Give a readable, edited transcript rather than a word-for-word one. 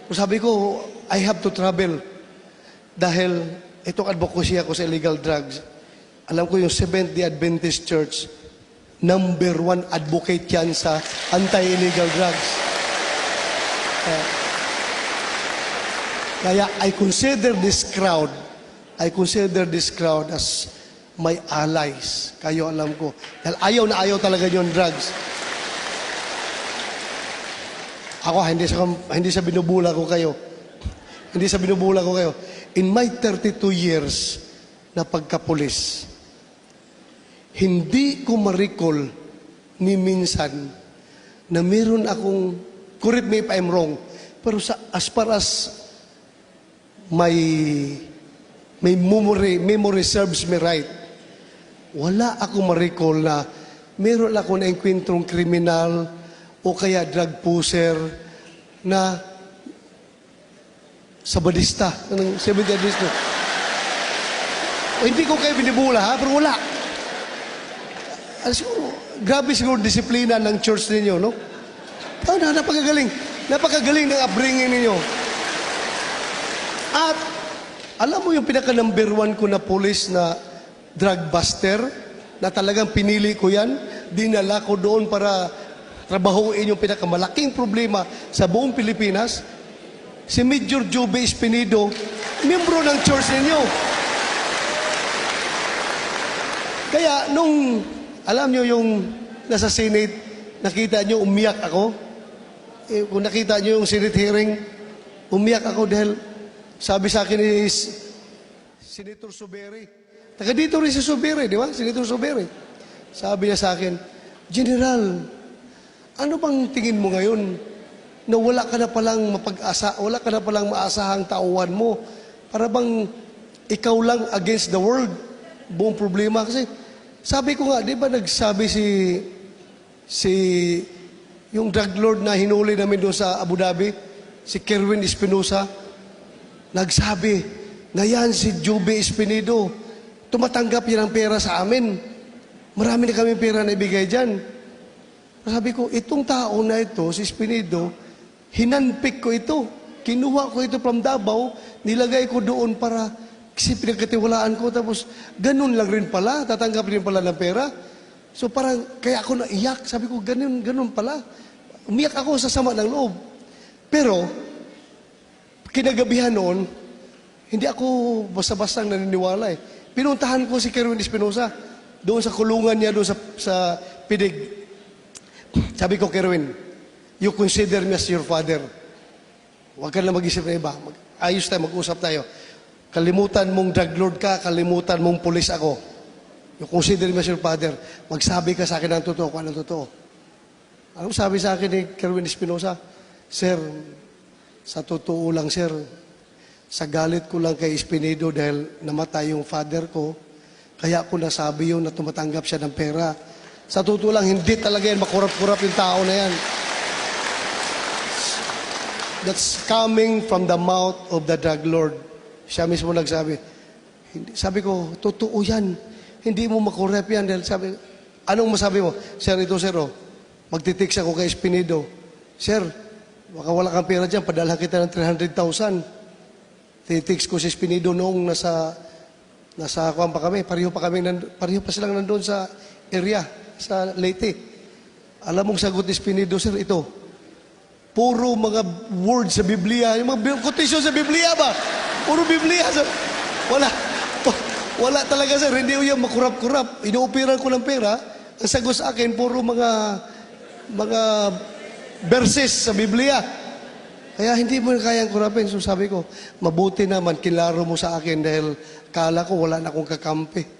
So sabi ko, I have to travel. Dahil itong advocacy ako sa illegal drugs, alam ko yung Seventh-day Adventist Church, #1 advocate yan sa anti-illegal drugs. Kaya I consider this crowd as my allies. Kayo alam ko. Dahil ayaw na ayaw talaga yung drugs. Ako, hindi sa binubula ko kayo. Hindi sa binubula ko kayo. In my 32 years na pagkapulis, hindi ko ma-recall ni minsan na meron akong, correct me if I'm wrong, pero as far as my memory serves me right, wala ako ma-recall na meron ako na engkwentrong kriminal o kaya drug pusher na sabadista ng Seventh-day Adventist. Hindi ko kayo binibula, ha? Pero wala. Siguro, grabe siguro disiplina ng church ninyo, no? Napakagaling. Napakagaling ng upbringing ninyo. At, alam mo yung pinaka-number 1 ko na police na drug buster, na talagang pinili ko yan, dinala ko doon para trabahuin yung pinakamalaking problema sa buong Pilipinas, si Major Jobe Espinido, miyembro ng church ninyo. Kaya nung, alam nyo yung nasa Senate, nakita nyo umiyak ako. Kung nakita nyo yung Senate hearing, umiyak ako dahil sabi sa akin ni Senator Suberi. Taga dito rin si Suberi, di ba? Senator Suberi. Sabi niya sa akin, General, ano bang tingin mo ngayon na wala ka na palang wala ka na palang maasahang tauhan mo? Para bang ikaw lang against the world? Buong problema. Kasi sabi ko nga, di ba nagsabi yung drug lord na hinuli namin doon sa Abu Dhabi, si Kerwin Espinosa, nagsabi na yan si Jobe Espinido, tumatanggap yan ng pera sa amin. Marami na kami pera na ibigay dyan. Sabi ko, itong tao na ito, si Espinido, hinanpik ko ito. Kinuha ko ito from Davao, nilagay ko doon para kasi pinagkatiwalaan ko. Tapos, ganun lang rin pala, tatanggap rin pala ng pera. So parang, kaya ako naiyak. Sabi ko, ganun pala. Umiyak ako sa sama ng loob. Pero, kinagabihan noon, hindi ako basta-bastang naniniwala eh. Pinuntahan ko si Kerwin Espinosa, doon sa kulungan niya, doon sa Pidig. Sabi ko, Kerwin, you consider me as your father. Huwag ka na mag-isip na iba. Ayos tayo, mag-usap tayo. Kalimutan mong drug lord ka, kalimutan mong pulis ako. You consider me as your father. Magsabi ka sa akin ng totoo, kung anong totoo. Ano sabi sa akin ni Kerwin Espinosa? Sir, sa totoo lang, sir, sa galit ko lang kay Espinido dahil namatay yung father ko, kaya ako nasabi yun na tumatanggap siya ng pera. Sa totoo lang, hindi talaga yan makurap-kurap yung tao na yan. That's coming from the mouth of the drug lord. Siya mismo nagsabi. Sabi ko, totoo yan. Hindi mo makurap yan. Dahil sabi, anong masabi mo? Sir, ito sir, oh, magtitix ako kay Espinido. Sir, baka wala kang pera dyan, padala kita ng 300,000. Titix ko si Espinido noong nasa kuwan pa kami, pareho pa silang nandun sa area, sa Leyte. Alam mong sagot ni Espinido, sir, ito. Puro mga words sa Biblia, yung mga quotation sa Biblia ba? Puro Biblia. Wala talaga, sir. Hindi ko yan makurap-kurap. Inuupiran ko ng pera. Ang sagot sa akin, puro mga verses sa Biblia. Kaya hindi mo kayang kurapin. So sabi ko, mabuti naman, kilaro mo sa akin dahil kala ko wala na akong kakampi.